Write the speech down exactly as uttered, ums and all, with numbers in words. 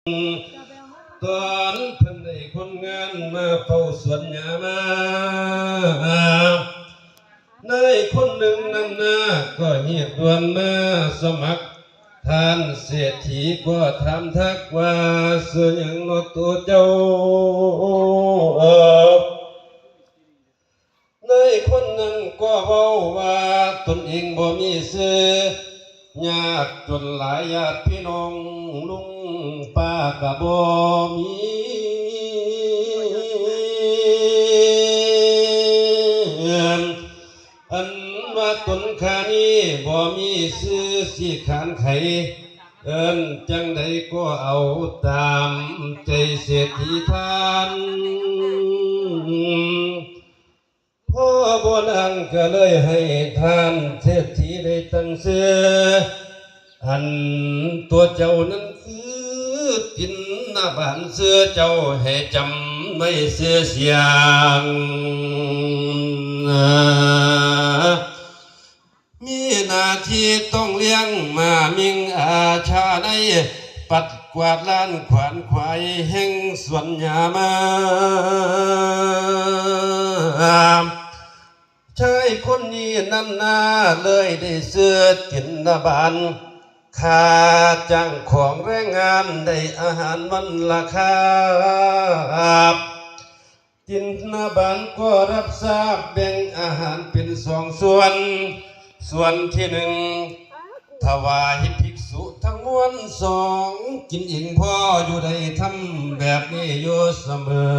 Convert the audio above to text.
ตอนเพิ่นได้คนงานมาเฝ้าสวนหญ้ามา นายคนหนึ่งนำหน้าก็เฮียกด่วนมาสมัคร ท่านเศรษฐีก็ถามทักว่า ชื่อหยังเนาะตัวเจ้า นายคนนั้นก็เว้าว่าตนเองบ่มีชื่อ ยากจนหลายญาติพี่น้องลุงป้าก็บ่มี อันว่าตนข้านี้บ่มีชื่อสิขานไข เอิ้นจั่งใดก็เอาตามใจเศรษฐีท่าน พอบ่นานก็เลยให้ท่านเศรษฐีได้ตั้งชื่อ อันตัวเจ้านั้นคือตินนาบาน ชื่อเจ้าให้จำไว้ชื่อเสียง มีหน้าที่ต้องเลี้ยงหมามิงอาชาใน ปัดกวาดล้านขวนขวายแห่งสวนหญ้ามา ชายคนนี้นั้นนาเลยได้ชื่อตินนาบาน ค่าจ้างของแรงงานได้อาหารวันละคาบ ตินนาบานก็รับทราบแบ่งอาหารเป็นสองส่วน ส่วนที่หนึ่งถวายภิกษุทั้งมวลสอง กินเองพออยู่ได้ทำแบบนี้อยู่เสมอ